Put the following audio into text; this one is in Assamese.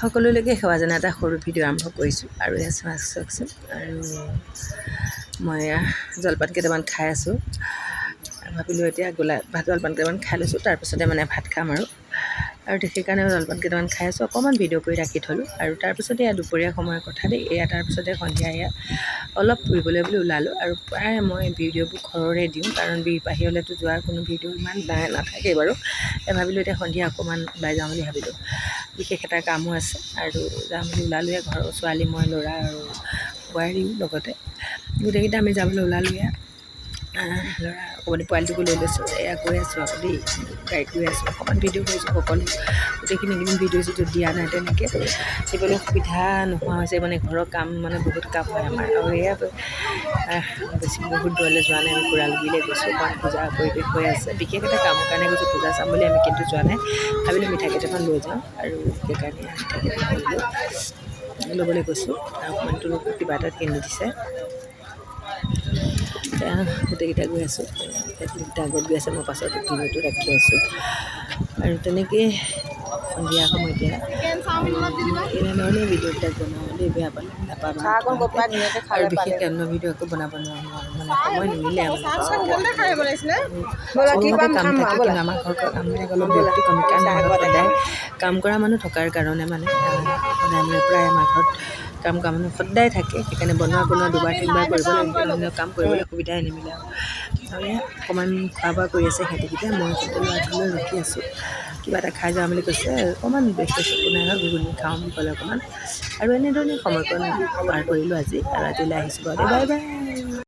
সকলোলৈকে সেৱা জনাই এটা সৰু ভিডিঅ' আৰম্ভ কৰিছোঁ। আৰু এয়া চাওকচোন, আৰু মই এয়া জলপান কেইটামান খাই আছোঁ। ভাবিলোঁ এতিয়া গোলা ভাত জলপান কেইটামান খাই লৈছোঁ, তাৰপিছতে মানে ভাত খাম আৰু আৰু সেইকাৰণে জলপান কেইটামান খাই আছোঁ, অকণমান ভিডিঅ' কৰি ৰাখি থ'লোঁ। আৰু তাৰপিছতে এয়া দুপৰীয়া সময়ৰ কথা দেই এয়া। তাৰপিছতে সন্ধিয়া এয়া অলপ ফুৰিবলৈ বুলি ওলালোঁ। আৰু প্ৰায় মই ভিডিঅ'বোৰ ঘৰৰে দিওঁ, কাৰণ বাহিৰলৈতো যোৱাৰ কোনো ভিডিঅ' ইমান নাই, নাথাকেই বাৰু। ভাবিলোঁ এতিয়া সন্ধিয়া অকণমান ওলাই যাওঁ বুলি ভাবিলোঁ, বিশেষ এটা কামো আছে আৰু যাম বুলি ওলালোৱে। ঘৰৰ ছোৱালী, মই, ল'ৰা আৰু বোৱাৰীও লগতে গোটেইকেইটা আমি যাবলৈ ওলালোঁ। এয়া ল'ৰা অকণমানি পোৱালিটোকো লৈ লৈছোঁ। এয়া গৈ আছোঁ আকৌ দেই, গাড়ীত গৈ আছোঁ, অকণমান ভিডিঅ' কৰিছোঁ। সকলো গোটেইখিনি এইকেইদিন ভিডিঅ' চিডিঅ' দিয়া নাই, তেনেকৈ দিবলৈ সুবিধা নোহোৱা হৈছে। মানে ঘৰৰ কাম, মানে বহুত কাম হয় আমাৰ। আৰু এয়া বেছি বহুত দূৰলৈ যোৱা নাই, আমি কুৰালগুৰিলৈ গৈছোঁ, কাৰণ পূজা পৰিৱেশ হৈ আছে। বিশেষ এটা কামৰ কাৰণে গৈছোঁ, পূজা চাম বুলি আমি কিন্তু যোৱা নাই। ভাবিলোঁ মিঠাই কেইটামান লৈ যাওঁ আৰু সেইকাৰণে মিঠাই কেইটামান ল'বলৈ গৈছোঁ। অকণমানটো কিবা এটা কিনি দিছে। গোটেইকেইটা গৈ আছোঁ, তেখেতকেইটা আগত গৈ আছে, মই পাছত ভিডিঅ'টো ৰাখি আছোঁ। আৰু তেনেকেই সন্ধিয়া সময়ত এনেধৰণে ভিডিঅ'বিলাক বনাওঁ দেই, বেয়া পালে নাপাবা। আৰু বিশেষকৈ অন্য ভিডিঅ' একো বনাব নোৱাৰোঁ, মানে সময় নিমিলে। মানে কাম থাকে, কিন্তু আমাৰ ঘৰৰ কামবিলাক অলপ ব্যতিক্ৰমী, কাৰণ আমাৰ ঘৰত সদায় কাম কৰা মানুহ থকাৰ কাৰণে, মানে সদায় মানে প্ৰায় আমাৰ ঘৰত কাম কৰা মানুহ সদায় থাকে। সেইকাৰণে বনোৱা বনোৱা দুবাৰ তিনিবাৰ কৰিব লাগে, কাম কৰিবলৈ সুবিধাই নিমিলে। আৰু অকণমান খোৱা বোৱা কৰি আছে সিহঁতিকেইটা, মই কিন্তু ল'ৰাটোলৈ ৰখি আছোঁ। কিবা এটা খাই যাওঁ বুলি কৈছে, অকণমান বিশেষ একো নাই হয়, ঘুগুনি খাওঁ বুলি ক'লে অকণমান। আৰু এনেধৰণে সময়কণ পাৰ কৰিলোঁ আজি, আৰু আজিলৈ আহিছোঁ বাৰু। Bye bye.